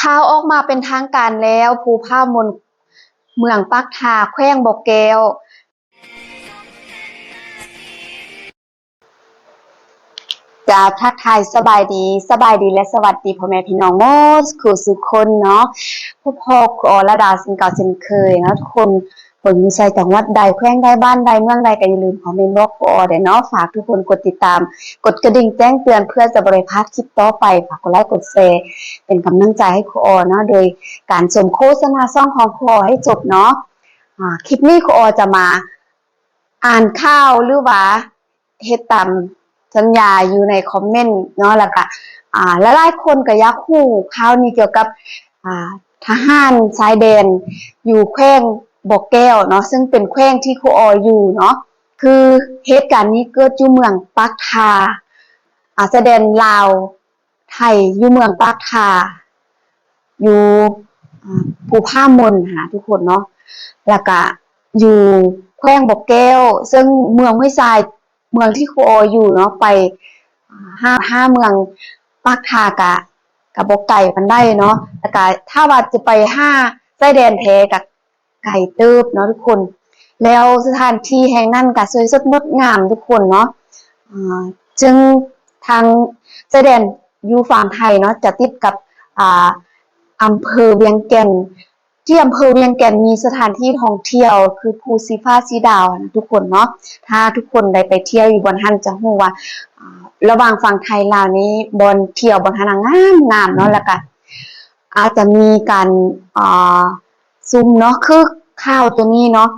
ຂ່າວອອກມາເປັນທາງການແລ້ວ, ພູຜາມົນ ເມືອງປາກທາ ແຂວງບໍ່ແກ້ວ. ກາບທັກທາຍສະບາຍດີ, ສະບາຍດີ ແລະ ສະຫວັດດີພໍ່ແມ່ພີ່ນ້ອງໝົດສູ່ສູ່ຄົນເນາະ. ພົບພໍ້ຄູອໍລະດາເຊັ່ນເກົ່າເຊັ່ນເຄີຍເນາະທຸກຄົນ. ຄົນຢູ່ໃສຈັງຫວັດໃດ, ແຂວງໃດ, ບ້ານໃດ, ເມືອງໃດ ກໍຢ່າລືມຄອມເມັນບອກຄູອໍແດ່ເນາະ. ຝາກທຸກຄົນກົດຕິດຕາມ, ກົດກະດິ່ງແຈ້ງເຕືອນ ເພື່ອຈະບໍ່ໄດ້ພາດຄລິບຕໍ່ໄປ. ຝາກກົດໄລກົດແຊ ເປັນກຳລັງໃຈໃຫ້ຄູອໍເນາະ, ໂດຍການຊົມໂຄສະນາຊ່ອງຂອງຄູອໍໃຫ້ຈົບເນາະ. ອາ ຄລິບນີ້ຄູອໍຈະມາອ່ານຂ່າວ ຫຼືວ່າເຮັດຕາມສັນຍາຢູ່ໃນຄອມເມັນເນາະ. ແລ້ວກະ ອາ ຫຼາຍໆຄົນກໍຢາກຮູ້ຂ່າວນີ້ກ່ຽວກັບ ອາ ທະຫານຊາຍແດນຢູ່ແຂວງບໍ່ແກ້ວເນາະ, ເຊິ່ງເປັນແຂວງທີ່ຄູອໍຢູ່ເນາະ. ຄືເຫດການນີ້ເກີດຢູ່ເມືອງປາກທາ ອາ ຊາຍແດນລາວ ໄທ ຢູ່ເມືອງປາກທາ ຢູ່ ອາ ພູຜາມົນຫັ້ນນະທຸກຄົນເນາະ. ແລ້ວກະຢູ່ແຂວງບໍ່ແກ້ວ ເຊິ່ງເມືອງຫ້ວຍຊາຍ ເມືອງທີ່ຄູອໍຢູ່ເນາະ ໄປຫາ ຫາເມືອງປາກທາກະ ກະບໍ່ໄກປານໃດເນາະ. ແລ້ວກະຖ້າວ່າຈະໄປຫາຊາຍແດນແທ້ກະ ໄກເຕີບເນາະທຸກຄົນ. ແລ້ວສະຖານທີ່ແຫ່ງນັ້ນກະສວຍສົດງົດງາມທຸກຄົນເນາະ. ອາ ເຊິ່ງທາງຊາຍແດນຢູ່ຝັ່ງໄທເນາະ ຈະຕິດກັບ ອາ ອຳເພີວຽງແກ່ນ. ທີ່ອຳເພີວຽງແກ່ນມີສະຖານທີ່ທ່ອງທ່ຽວຄືພູສີຟ້າສີດາວນະທຸກຄົນເນາະ. ຖ້າທຸກຄົນໄດ້ໄປທ່ຽວຢູ່ບ່ອນຫັ້ນຈະຮູ້ວ່າ ອາ ລະຫວ່າງຝັ່ງໄທລາວນີ້ ບ່ອນທ່ຽວບ່ອນຫັ້ນນະງາມໆເນາະ. ແລ້ວກະອາດຈະມີການ ອາ ຊຸມເນາະ ຄືຂ່າວໂຕນີ້ເນາະ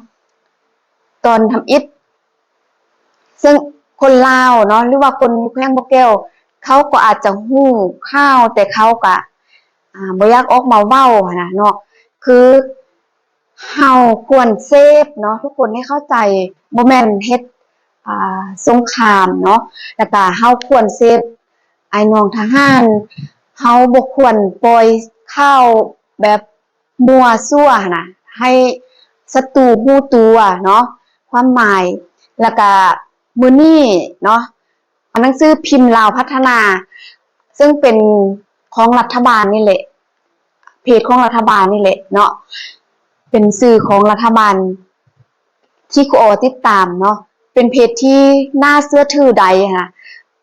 ຕອນທຳອິດ ເຊິ່ງຄົນລາວເນາະ ຫຼືວ່າຄົນຢູ່ແຂວງບໍ່ແກ້ວ ເຂົາກໍອາດຈະຮູ້ຂ່າວ ແຕ່ເຂົາກະ ອາ ບໍ່ຢາກອອກມາເວົ້າຫັ້ນນະເນາະ. ຄືເຮົາຄວນເສບເນາະ ທຸກຄົນໃຫ້ເຂົ້າໃຈ ບໍ່ແມ່ນເຮັດ ອາ ສົງຄາມເນາະ. ແລ້ວກະເຮົາຄວນເສບອ້າຍນ້ອງທະຫານ, ເຮົາບໍ່ຄວນປ່ອຍຂ່າວແບບ ມົ້ວຊົ່ວຫັ້ນນະ ໃຫ້ສັດຕູຮູ້ຕົວເນາະ ຄວາມໝາຍ. ແລ້ວກະມື້ນີ້ເນາະ ໜັງສືພິມລາວພັດທະນາ ເຊິ່ງເປັນຂອງລັດຖະບານນີ້ແຫຼະ ເພຈຂອງລັດຖະບານນີ້ແຫຼະເນາະ ເປັນສື່ຂອງລັດຖະບານ ທີ່ຄູອໍຕິດຕາມເນາະ ເປັນເພຈທີ່ໜ້າເຊື່ອຖືໄດ້ຫັ້ນນະ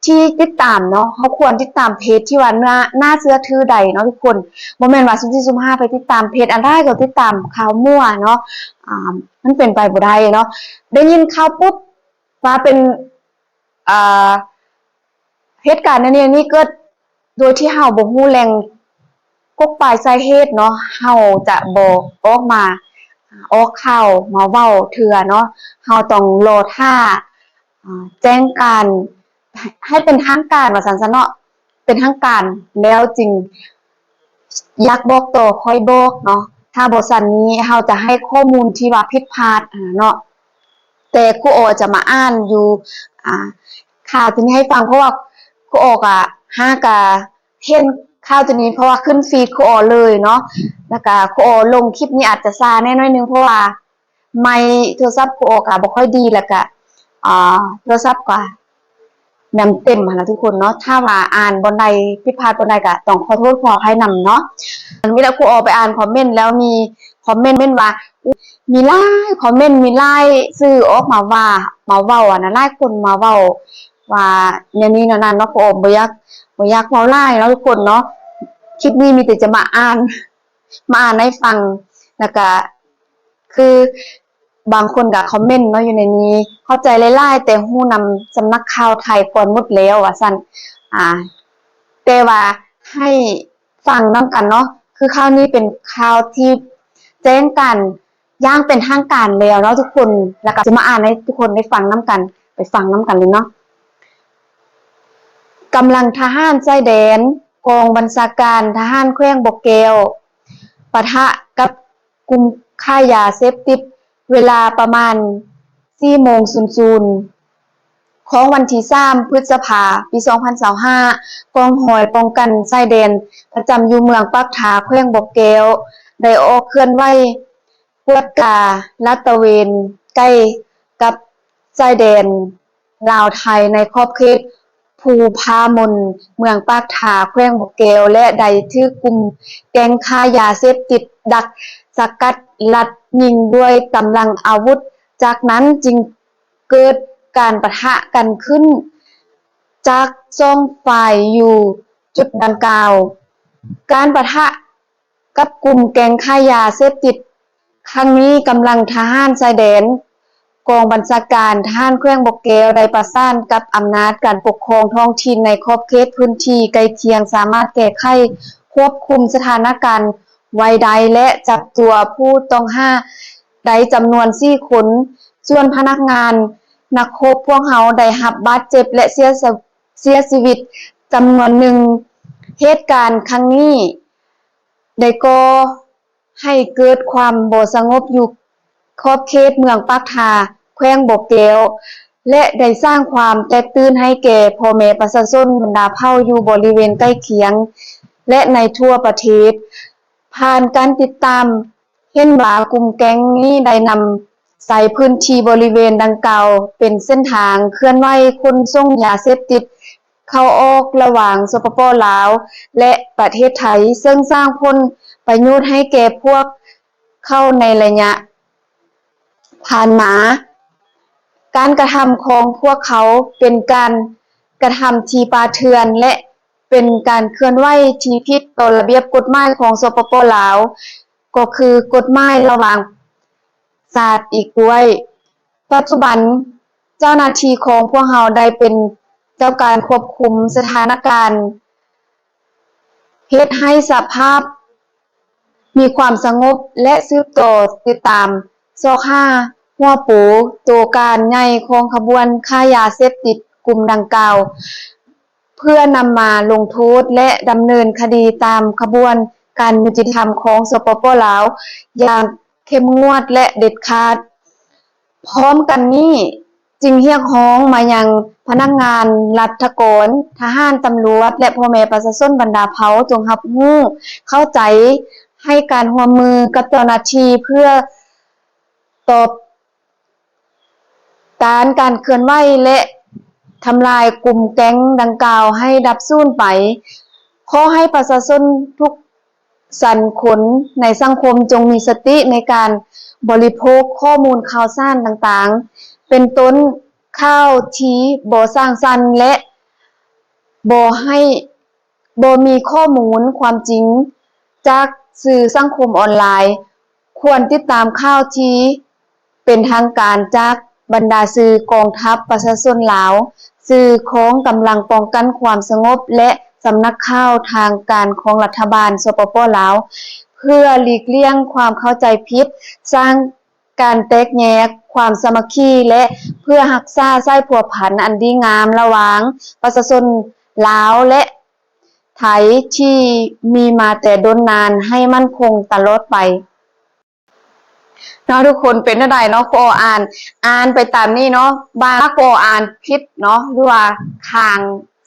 ທີ່ຕິດຕາມເນາະ ເຮົາຄວນຕິດຕາມເພຈທີ່ວ່າໜ້າ ໜ້າເຊື່ອຖືໄດ້ເນາະທຸກຄົນ. ບໍ່ແມ່ນວ່າຊຸມສີ່ຊຸມຫ້າໄປຕິດຕາມເພຈອັນໃດກໍຕິດຕາມຂ່າວມົ້ວເນາະ ອາ ມັນເປັນໄປບໍ່ໄດ້ເນາະ. ໄດ້ຍິນຂ່າວປຸບວ່າເປັນ ອາ ເຫດການແນວນີ້ເກີດໂດຍທີ່ເຮົາບໍ່ຮູ້ແຫຼ່ງກົກປາຍສາເຫດເນາະ ເຮົາຈະບໍ່ອອກມາ ອອກຂ່າວມາເວົ້າເທື່ອເນາະ. ເຮົາຕ້ອງລໍຖ້າ ອາ ແຈ້ງການໃຫ້ ໃຫ້ເປັນທາງການວ່າຊັ້ນຊະເນາະ ເປັນທາງການແລ້ວຈຶ່ງ ຢາກບອກຕໍ່ຄ່ອຍບອກເນາະ. ຖ້າບໍ່ຊັ້ນນີ້ເຮົາຈະໃຫ້ຂໍ້ມູນທີ່ວ່າຜິດພາດຫັ້ນນະເນາະ. ແຕ່ຄູອໍຈະມາອ່ານຢູ່ ອາ ຂ່າວໂຕນີ້ໃຫ້ຟັງ ເພາະວ່າຄູອໍກະຫາກະເຫັນຂ່າວໂຕນີ້ ເພາະວ່າຂຶ້ນຟີດຄູອໍເລີຍເນາະ. ແລ້ວກະຄູອໍລົງຄລິບນີ້ອາດຈະຊ້າແດ່ໜ້ອຍໜຶ່ງ ເພາະວ່າ ໄມໂທລະສັບຄູອໍກະບໍ່ຄ່ອຍດີ ແລ້ວກະ ອາ ໂທລະສັບກະແບບເຕັມຫັ້ນນະທຸກຄົນເນາະ. ຖ້າວ່າອ່ານບ່ອນໃດຜິດພາດບ່ອນໃດກະຕ້ອງຂໍໂທດຂໍອະໄພນຳເນາະ. ມີແລ້ວຄູອໍໄປອ່ານຄອມເມັນແລ້ວ ມີຄອມເມັນເມັນວ່າ ມີຫຼາຍຄອມເມັນ ມີຫຼາຍສື່ອອກມາວ່າ ມາເວົ້າຫັ້ນນະ ຫຼາຍຄົນມາເວົ້າວ່າແນວນີ້ແນວນັ້ນເນາະ. ຄູອໍບໍ່ຢາກ ບໍ່ຢາກເວົ້າຫຼາຍເນາະທຸກຄົນເນາະ. ຄລິບນີ້ມີແຕ່ຈະມາອ່ານ ມາອ່ານໃຫ້ຟັງ ແລ້ວກະ ຄືບາງຄົນກະຄອມເມັນເນາະຢູ່ໃນນີ້ ເຂົ້າໃຈຫຼາຍໆ ແຕ່ຮູ້ນຳສຳນັກຂ່າວໄທກ່ອນໝົດແລ້ວວ່າຊັ້ນ. ອາ ແຕ່ວ່າໃຫ້ຟັງນຳກັນເນາະ ຄືຂ່າວນີ້ເປັນຂ່າວທີ່ແຈ້ງການຢ່າງເປັນທາງການແລ້ວເນາະທຸກຄົນ ແລ້ວກະຈະມາອ່ານໃຫ້ທຸກຄົນໄດ້ຟັງນຳກັນ ໄປຟັງນຳກັນເລີຍເນາະ. ກຳລັງທະຫານຊາຍແດນ ກອງບັນຊາການທະຫານແຂວງບໍ່ແກ້ວ ປະທະກັບກຸ່ມຄ້າຢາເສບຕິດ ເວລາປະມານສີ່ໂມງສູນສູນຂອງວັນທີສາມ ພຶດສະພາ ປີສອງພັນຊາວຫ້າ ກອງຮ້ອຍປ້ອງກັນຊາຍແດນປະຈຳຢູ່ເມືອງປາກທາ ແຂວງບໍ່ແກ້ວ ໄດ້ອອກເຄື່ອນໄຫວກວດກາລາດຕະເວນໃກ້ກັບຊາຍແດນ ລາວ-ໄທ ໃນຂອບເຂດ ພູຜາມົນ ເມືອງປາກທາ ແຂວງບໍ່ແກ້ວ ແລະ ໄດ້ຖືກກຸ່ມແກ້ງຄ້າຢາເສບຕິດດັກສະກັດລັດຍິງດ້ວຍກຳລັງອາວຸດ, ຈາກນັ້ນຈຶ່ງເກີດການປະທະກັນຂຶ້ນຈາກສອງຝ່າຍຢູ່ຈຸດດັ່ງກ່າວ. ການປະທະ ກັບກຸ່ມແກ້ງຄ້າຢາເສບຕິດຄັ້ງນີ້, ກຳລັງທະຫານຊາຍແດນ ກອງບັນຊາການທະຫານແຂວງບໍ່ແກ້ວ ໄດ້ປະສານກັບອຳນາດການປົກຄອງທ້ອງຖິ່ນໃນຂອບເຂດພື້ນທີ່ໃກ້ຄຽງ ສາມາດແກ້ໄຂຄວບຄຸມສະຖານະການໄວ້ໄດ້ ແລະ ຈັບຕົວຜູ້ຕ້ອງຫາໄດ້ຈຳນວນສີ່ຄົນ, ສ່ວນພະນັກງານນັກຮົບພວກເຮົາໄດ້ຮັບບາດເຈັບ ແລະ ເສຍ ເສຍຊີວິດຈຳນວນໜຶ່ງ. ເຫດການຄັ້ງນີ້ ໄດ້ກໍ່ໃຫ້ເກີດຄວາມບໍ່ສະຫງົບຢູ່ຂອບເຂດເມືອງປາກທາ ແຂວງບໍ່ແກ້ວ ແລະ ໄດ້ສ້າງຄວາມແຕກຕື່ນໃຫ້ແກ່ພໍ່ແມ່ປະຊາຊົນບັນດາເຜົ່າຢູ່ບໍລິເວນໃກ້ຄຽງ ແລະ ໃນທົ່ວປະເທດ. ຜ່ານການຕິດຕາມ ເຫັນວ່າກຸ່ມແກ້ງນີ້ໄດ້ນຳໃຊ້ພື້ນທີ່ບໍລິເວນດັ່ງກ່າວເປັນເສັ້ນທາງເຄື່ອນໄຫວຂົນສົ່ງຢາເສບຕິດເຂົ້າອອກລະຫວ່າງ ສປປ ລາວ ແລະ ປະເທດໄທ, ເຊິ່ງສ້າງຜົນປະໂຫຍດໃຫ້ແກ່ພວກເຂົາໃນໄລຍະຜ່ານມາ. ການກະທຳຂອງພວກເຂົາເປັນການກະທຳທີ່ປ່າເຖື່ອນ ແລະ ເປັນການເຄື່ອນໄຫວທີ່ຜິດຕໍ່ລະບຽບກົດໝາຍຂອງ ສປປ ລາວ ກໍຄືກົດໝາຍລະຫວ່າງຊາດອີກດ້ວຍ. ປັດຈຸບັນເຈົ້າໜ້າທີ່ຂອງພວກເຮົາໄດ້ເປັນເຈົ້າການຄວບຄຸມສະຖານະການ ເຮັດໃຫ້ສະພາບມີຄວາມສະຫງົບ ແລະ ສືບຕໍ່ຕິດຕາມຊອກຫາຫົວໂປໂຕການໃຫຍ່ຂອງຂະບວນຄ້າຢາເສບຕິດກຸ່ມດັ່ງກ່າວ ເພື່ອນຳມາລົງໂທດ ແລະ ດຳເນີນຄະດີຕາມຂະບວນການຍຸຕິທຳຂອງ ສປປ ລາວ ຢ່າງເຂັ້ມງວດ ແລະ ເດັດຂາດ. ພ້ອມກັນນີ້, ຈຶ່ງຮຽກຮ້ອງມາຍັງພະນັກງານລັດຖະກອນ, ທະຫານ, ຕຳຫຼວດ ແລະ ພໍ່ແມ່ປະຊາຊົນບັນດາເຜົ່າ ຈົ່ງຮັບຮູ້ເຂົ້າໃຈ, ໃຫ້ການຮ່ວມມືກັບເຈົ້າໜ້າທີ່ເພື່ອຕອບ ຕ້ານການເຄື່ອນໄຫວ ແລະ ທຳລາຍກຸ່ມແກ້ງດັ່ງກ່າວໃຫ້ດັບສູນໄປ. ຂໍໃຫ້ປະຊາຊົນທຸກສັນຄົນໃນສັງຄົມຈົ່ງມີສະຕິໃນການບໍລິໂພກຂໍ້ມູນຂ່າວສານຕ່າງໆ ເປັນຕົ້ນຂ່າວທີ່ບໍ່ສ້າງສັນ ແລະ ບໍ່ໃຫ້ ບໍ່ມີຂໍ້ມູນຄວາມຈິງຈາກສື່ສັງຄົມອອນລາຍ, ຄວນຕິດຕາມຂ່າວທີ່ເປັນທາງການຈາກບັນດາສື່ກອງທັບປະຊາຊົນລາວ, ສື່ຂອງກຳລັງປ້ອງກັນຄວາມສະຫງົບ ແລະ ສຳນັກຂ່າວທາງການຂອງລັດຖະບານ ສປປ ລາວ, ເພື່ອຫຼີກລ່ຽງຄວາມເຂົ້າໃຈຜິດ, ສ້າງ ການແຕກແຍກຄວາມສາມັກຄີ ແລະ ເພື່ອຮັກສາສາຍພົວພັນອັນດີງາມລະຫວ່າງປະຊາຊົນລາວ ແລະ ໄທ ທີ່ມີມາແຕ່ດົນນານໃຫ້ໝັ້ນຄົງຕະຫຼອດໄປ. ເນາະ ທຸກຄົນເປັນແນວໃດເນາະ? ຄູອໍອ່ານ ອ່ານໄປຕາມນີ້ເນາະ, ບາງຄູອໍອ່ານຜິດເນາະ ຫຼືວ່າຄ້າງ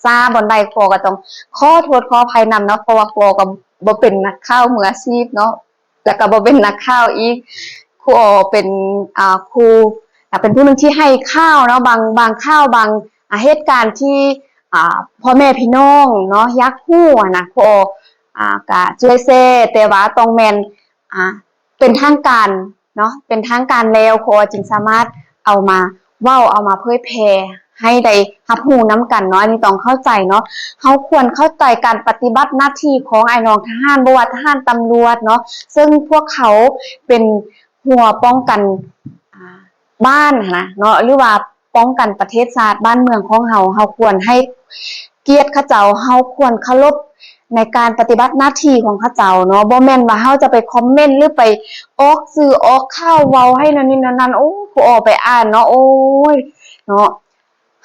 ຊ້າບ່ອນໃດ ຄູອໍກໍຕ້ອງຂໍໂທດຂໍອະໄພນຳເນາະ, ເພາະວ່າຄູອໍກໍບໍ່ເປັນນັກຂ່າວມືອາຊີບເນາະ. ແລ້ວກໍບໍ່ເປັນນັກຂ່າວອີກ. ຄູອໍເປັນ ອ່າ ຄູ ອ່າ ເປັນຜູ້ໜຶ່ງທີ່ໃຫ້ຂ່າວເນາະ, ບາງ ບາງຂ່າວ ບາງ ອ່າ ເຫດການທີ່ ອ່າ ພໍ່ແມ່ພີ່ນ້ອງເນາະ ຢາກຮູ້ຫັ້ນນະ, ຄູອໍ ອ່າ ກະຊ່ວຍແຊ, ແຕ່ວ່າຕ້ອງແມ່ນ ອ່າ ເປັນທາງການເນາະ, ເປັນທາງການແລ້ວ ຄູອໍຈຶ່ງສາມາດເອົາມາເວົ້າ ເອົາມາເຜີຍແຜ່ ໃຫ້ໄດ້ຮັບຮູ້ນຳກັນເນາະ, ອັນນີ້ຕ້ອງເຂົ້າໃຈເນາະ. ເຮົາຄວນເຂົ້າໃຈການປະຕິບັດໜ້າທີ່ຂອງອ້າຍນ້ອງທະຫານ, ບໍ່ວ່າທະຫານ, ຕຳຫຼວດເນາະ, ເຊິ່ງພວກເຂົາເປັນຮົ້ວປ້ອງກັນ ອ່າ ບ້ານຫັ້ນນະເນາະ ຫຼືວ່າປ້ອງກັນປະເທດຊາດບ້ານເມືອງຂອງເຮົາ. ເຮົາຄວນໃຫ້ກຽດເຂົາເຈົ້າ, ເຮົາຄວນເຄົາລົບໃນການປະຕິບັດໜ້າທີ່ຂອງເຂົາເຈົ້າເນາະ. ບໍ່ແມ່ນວ່າເຮົາຈະໄປຄອມເມັນ ຫຼື ໄປອອກສື່ອອກຂ່າວເວົ້າໃຫ້ນັ້ນນີ້ນັ້ນນັ້ນ, ໂອ້ ຄູອໍໄປອ່ານເນາະ, ໂອ້ຍ ເນາະ.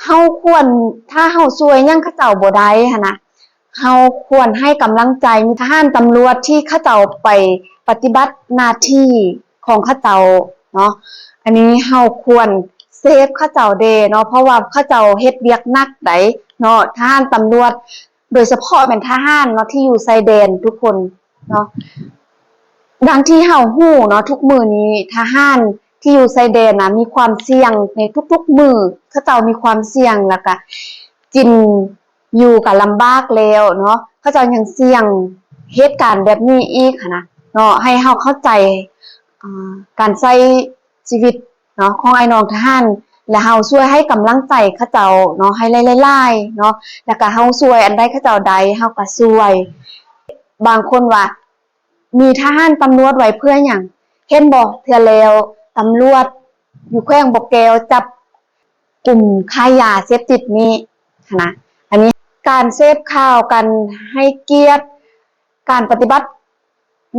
ເຮົາຄວນ ຖ້າເຮົາຊ່ວຍຫຍັງເຂົາເຈົ້າບໍ່ໄດ້ຫັ້ນນະ, ເຮົາຄວນໃຫ້ກຳລັງໃຈທະຫານຕຳຫຼວດທີ່ເຂົາເຈົ້າໄປປະຕິບັດໜ້າທີ່ຂອງເຂົາເຈົ້າເນາະ. ອັນນີ້ເຮົາຄວນເຊບເຂົາເຈົ້າແດ່ເນາະ, ເພາະວ່າເຂົາເຈົ້າເຮັດວຽກໜັກໃດເນາະ, ທະຫານຕຳຫຼວດ ໂດຍສະເພາະແມ່ນທະຫານເນາະ ທີ່ຢູ່ຊາຍແດນທຸກຄົນ ເນາະ. ດັ່ງທີ່ເຮົາຮູ້ເນາະ ທຸກມື້ນີ້ທະຫານທີ່ຢູ່ຊາຍແດນນະ ມີຄວາມສ່ຽງໃນທຸກໆມື້, ເຂົາເຈົ້າມີຄວາມສ່ຽງ ແລ້ວກະ ກິນຢູ່ກໍລຳບາກແລ້ວເນາະ ເຂົາເຈົ້າຍັງສ່ຽງເຫດການແບບນີ້ອີກຫັ້ນນະເນາະ ໃຫ້ເຮົາເຂົ້າໃຈ ອ່າ ການໃຊ້ຊີວິດເນາະ ຂອງອ້າຍນ້ອງທະຫານ ແລະ ເຮົາຊ່ວຍໃຫ້ກຳລັງໃຈເຂົາເຈົ້າເນາະ ໃຫ້ຫຼາຍໆເນາະ ແລ້ວກໍເຮົາຊ່ວຍອັນໃດເຂົາເຈົ້າໄດ້ ເຮົາກໍຊ່ວຍ. ບາງຄົນວ່າ ມີທະຫານຕຳຫຼວດໄວ້ເພື່ອຫຍັງ? ເຫັນບໍ່? ເທື່ອແລ້ວຕຳຫຼວດຢູ່ແຂວງບໍ່ແກ້ວຈັບກຸ່ມຄ້າຢາເສບຕິດນີ້ຫັ້ນນະ. ອັນນີ້ການເສບຂ່າວ ການໃຫ້ກຽດ ການປະຕິບັດ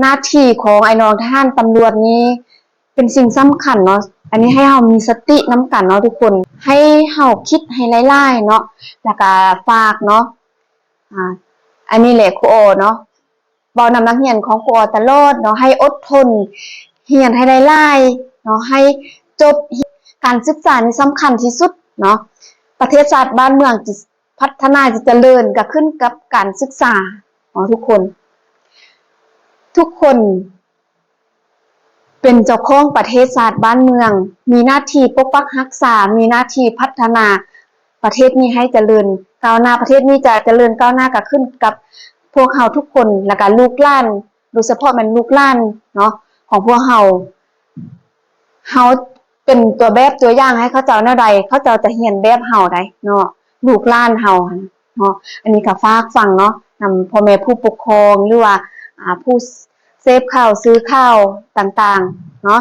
ໜ້າທີ່ຂອງອ້າຍນ້ອງທະຫານຕຳຫຼວດນີ້ ເປັນສິ່ງສຳຄັນເນາະ. ອັນນີ້ໃຫ້ເຮົາມີສະຕິນຳກັນເນາະທຸກຄົນ ໃຫ້ເຮົາຄິດໃຫ້ຫຼາຍໆເນາະ ແລ້ວກະຝາກເນາະ ອາ ອັນນີ້ແຫຼະຄູອໍເນາະ ເວົ້ານຳນັກຮຽນຂອງຄູອໍຕະຫຼອດເນາະ ໃຫ້ອົດທົນຮຽນໃຫ້ຫຼາຍໆເນາະ ໃຫ້ຈົບ ການສຶກສານີ້ສຳຄັນທີ່ສຸດເນາະ. ປະເທດຊາດບ້ານເມືອງຈະພັດທະນາຈະຈະເລີນ ກໍຂຶ້ນກັບການສຶກສາເນາະທຸກຄົນ. ທຸກຄົນ ເປັນເຈົ້າຂອງປະເທດຊາດບ້ານເມືອງ ມີໜ້າທີ່ປົກປັກຮັກສາ ມີໜ້າທີ່ພັດທະນາປະເທດນີ້ໃຫ້ຈະເລີນກ້າວໜ້າ. ປະເທດນີ້ຈະຈະເລີນກ້າວໜ້າກໍຂຶ້ນກັບພວກເຮົາທຸກຄົນ ແລ້ວກໍລູກຫຼານ ໂດຍສະເພາະແມ່ນລູກຫຼານເນາະ ຂອງພວກເຮົາ. ເຮົາເປັນຕົວແບບຕົວຢ່າງໃຫ້ເຂົາເຈົ້າແນວໃດ ເຂົາເຈົ້າຈະຮຽນແບບເຮົາໄດ໋ເນາະ ລູກຫຼານເຮົາຫັ້ນເນາະ. ອັນນີ້ກໍຝາກຝັງເນາະ ນຳພໍ່ແມ່ຜູ້ປົກຄອງ ຫຼືວ່າ ອາ ຜູ້ເສບຂ່າວ ສື່ຂ່າວຕ່າງໆເນາະ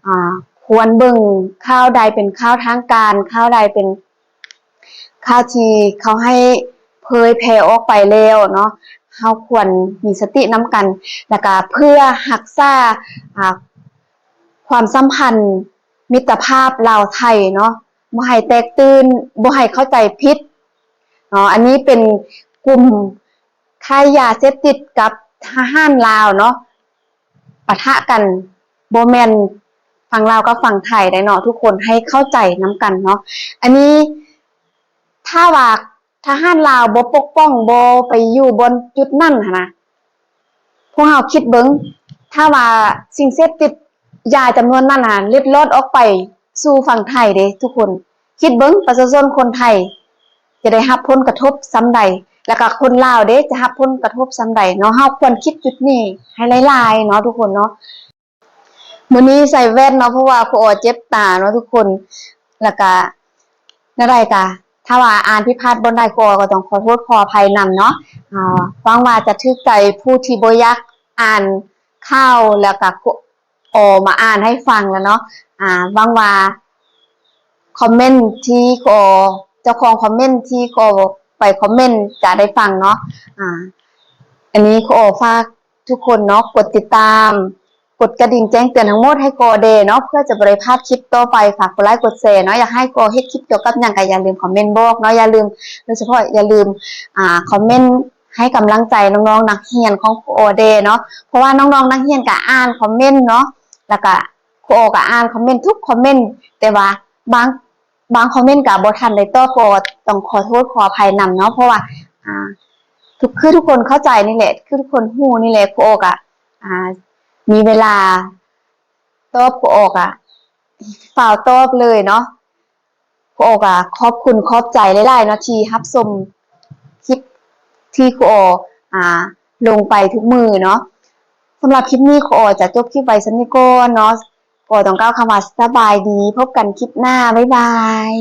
ອາ ຄວນເບິ່ງຂ່າວໃດເປັນຂ່າວທາງການ ຂ່າວໃດເປັນຂ່າວທີ່ເຂົາໃຫ້ເຜີຍແຜ່ອອກໄປແລ້ວເນາະ ເຮົາຄວນມີສະຕິນຳກັນ ແລ້ວກະເພື່ອຮັກສາ ອາ ຄວາມສຳພັນມິດຕະພາບລາວໄທເນາະ ບໍ່ໃຫ້ແຕກຕື່ນ ບໍ່ໃຫ້ເຂົ້າໃຈຜິດເນາະ. ອັນນີ້ເປັນກຸ່ມຄ້າຢາເສບຕິດກັບທະຫານລາວເນາະ ປະທະກັນ ບໍ່ແມ່ນຝັ່ງລາວກັບຝັ່ງໄທໃດເນາະ ທຸກຄົນໃຫ້ເຂົ້າໃຈນຳກັນເນາະ. ອັນນີ້ຖ້າວ່າທະຫານລາວບໍ່ປົກປ້ອງ ບໍ່ໄປຢູ່ບ່ອນຈຸດນັ້ນຫັ້ນນະ ພວກເຮົາຄິດເບິ່ງ ຖ້າວ່າສິ່ງເສບຕິດ ຢາຈຳນວນນັ້ນນະ ເລັດລອດອອກໄປສູ່ຝັ່ງໄທເດ້ທຸກຄົນ ຄິດເບິ່ງປະຊາຊົນຄົນໄທຈະໄດ້ຮັບຜົນກະທົບສ່ຳໃດ ແລ້ວກະຄົນລາວເດ້ຈະຮັບຜົນກະທົບສ່ຳໃດເນາະ. ເຮົາຄວນຄິດຈຸດນີ້ໃຫ້ຫຼາຍໆເນາະທຸກຄົນເນາະ. ມື້ນີ້ໃສ່ແວ່ນເນາະ ເພາະວ່າຄູອໍເຈັບຕາເນາະທຸກຄົນ ແລ້ວກະແນວໃດກະ ຖ້າວ່າອ່ານຜິດພາດບ່ອນໃດ ຄູອໍກໍຕ້ອງຂໍໂທດຂໍອະໄພນຳເນາະ. ອາ ຫວັງວ່າຈະຖືກໃຈຜູ້ທີ່ບໍ່ຢາກອ່ານຂ່າວ ແລ້ວກະຄູອໍມາອ່ານໃຫ້ຟັງແລ້ວເນາະ. ອາ ຫວັງວ່າຄອມເມັນທີ່ຄູອໍ ເຈົ້າຂອງຄອມເມັນທີ່ຄູອໍໄປຄອມເມັນຈະໄດ້ຟັງເນາະ. ອາ ອັນນີ້ຄູອໍຝາກ ທຸກຄົນເນາະ ກົດຕິດຕາມ ກົດກະດິ່ງແຈ້ງເຕືອນທັງໝົດໃຫ້ຄູອໍແດ່ເນາະ ເພື່ອຈະບໍ່ໄດ້ພາດຄລິບຕໍ່ໄປ. ຝາກກົດໄລກົດແຊເນາະ ຢາກໃຫ້ຄູອໍເຮັດຄລິບກ່ຽວກັບຫຍັງກໍຢ່າລືມຄອມເມັນບອກເນາະ ຢ່າລືມ ໂດຍສະເພາະຢ່າລືມ ອາ ຄອມເມັນໃຫ້ກຳລັງໃຈນ້ອງໆນັກຮຽນຂອງຄູອໍແດ່ເນາະ ເພາະວ່ານ້ອງໆນັກຮຽນກໍອ່ານຄອມເມັນເນາະ ແລ້ວກໍຄູອໍກໍອ່ານຄອມເມັນທຸກຄອມເມັນ ແຕ່ວ່າບາງ ບາງຄອມເມັນກໍບໍ່ທັນໄດ້ຕອບ ກໍຕ້ອງຂໍໂທດຂໍອະໄພນຳເນາະ ເພາະວ່າ ອ່າ ທຸກ ຄືທຸກຄົນເຂົ້າໃຈນີ້ແຫຼະ ຄືທຸກຄົນຮູ້ນີ້ແຫຼະ ຄູອໍກະ ອ່າ ມີເວລາຕອບ ຄູອໍກະຟ້າວຕອບເລີຍເນາະ. ຄູອໍກະຂອບຄຸນຂອບໃຈຫຼາຍໆເນາະ ທີ່ຮັບຊົມຄລິບທີ່ຄູອໍ ອ່າ ລົງໄປທຸກມື້ເນາະ. ສຳລັບຄລິບນີ້ ຄູອໍຈະຈົບຄລິບໄວ້ສ່ຳນີ້ກ່ອນເນາະ. ຂໍຕ້ອງກ່າວຄຳວ່າສະບາຍດີ ພົບກັນຄລິບໜ້າ ບາຍບາຍ.